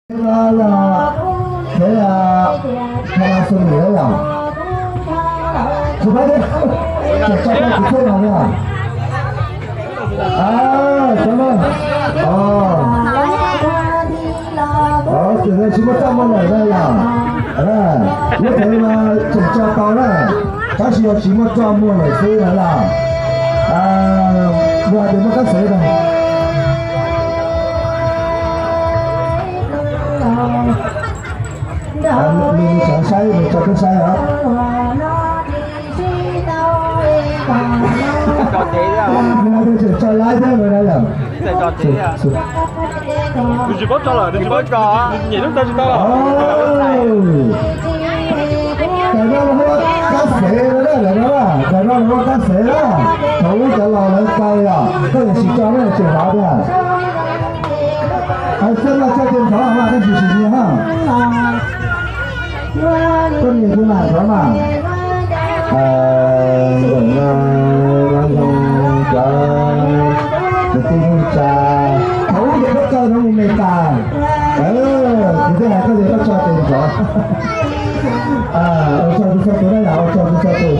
Tseem tso tau kwv txhiaj no li. Cov no, tsis muaj txaj muag lawm na yom. Lub tsev no tseem tso tau na, tab sis yog tsis muaj txaj muag lawm xwb na yom. Muaj hais tias muaj kab xev na. Nws tseem saib, nws tso kab saib os. Nws tseem tso laib thiab no na yom. Nws tsis paub tso lawm, nws tsis paub tso, nyem lub taw tsis tau lawm. Tais no lawv muaj kab xev na, tais no, tais no lawv muaj kab xev na. Thaum ub cov laus lawv tais os, koj yuav tsis tso na tseem hlawv tiag. Hais txog no tso tes nrov mas koj tsis tsim nyog na. Koj niam tus nam nrov mas. Ntawm no, cov kwv tij neej tsa, thaum ub ces koj tso no mus me tas. Kuv thiaj hais koj tias koj tso tes nrov. Ua tsaug rau txhua tus na yom, ua tsaug rau txhua tus.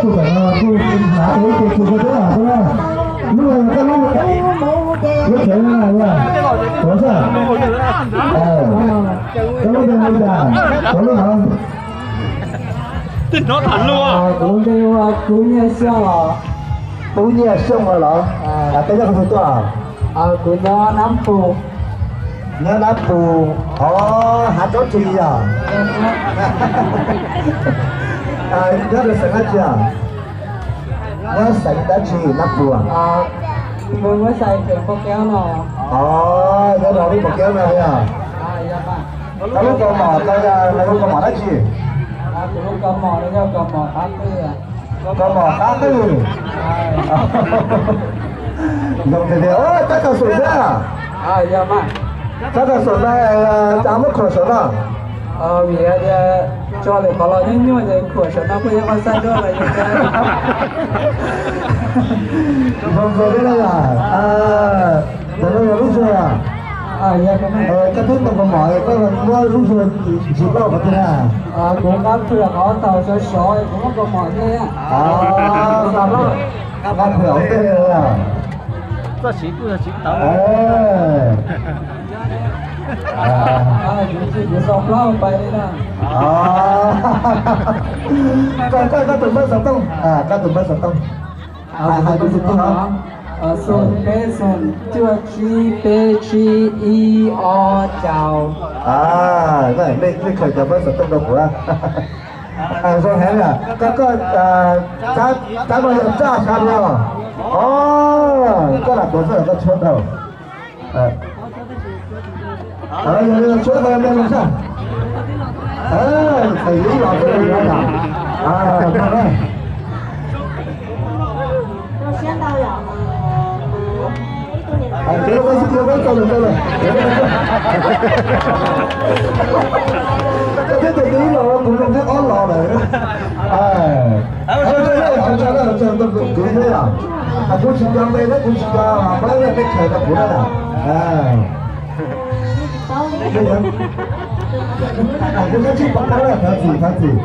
Tus ntawm no kuj hnav ib tug txug koj thiab na. Lub no yog koj lub, lub tsev no na, tuav xwb. Koj lub npe hu li cas? Koj lub no. Kuv npe hu Kub Nyiaj Xyooj los. Kub Nyiaj Xyooj los? Koj nyob qhov twg tuaj? Kuv nyob Nab Pus. Nyob Nab Pus, hov hav tsob ris yom? Nyob rau xeev dab tsi? Nyob xeev dab tsi Nab Pus? Nyob rau lub Pos Kev no yom? Koj lub kaus mom ko yog lawv hu kaus mom dab tsi? Kaus mom qab qwj. Zoo tiag tiag, tsab kaus xum thiab. Tsab kaus xum no cas muab khuam saum no? Vim hais tias tso lwm qhov los nyuaj nyuaj ces khuam saum no kuj yog muaj xaj duaj los yog. Zoo kawg thiab na yom. Ntawm no yog lub zog. Koj twb tau kaus mom, koj muab lub zog ntsis plaub qhov twg na? Kuv nqa phwm qhov thaum sov sov kuv muab kaus mom thiab. Nqa phwm hauv tej. Txoj siv kuj yog siv tawv. Kuv tsis kuv sau plaub pais li na. Koj, koj tus npawb xov tooj, koj tus npawb xov tooj. Hais tus xov tooj no. Xoom peb xoom cuaj tsib peb tsib ib ob rau. Nej khaws cov npawb xov tooj rau kuv. Zoo heev na, koj, koj, tsab no yog tsaj xya no. Koj lam tuav xwb los koj tshuab tau. Yog li tshuab tau me no sab. Thais ib los tau li no yom. Koj thiab tus ib los kuv zoo thiab ob los lawm. Kuv tsis nco npe thiab kuv tsis nco, pab nej khaws rau kuv na. Kuv tsis pom qab na, thov txim, thov txim.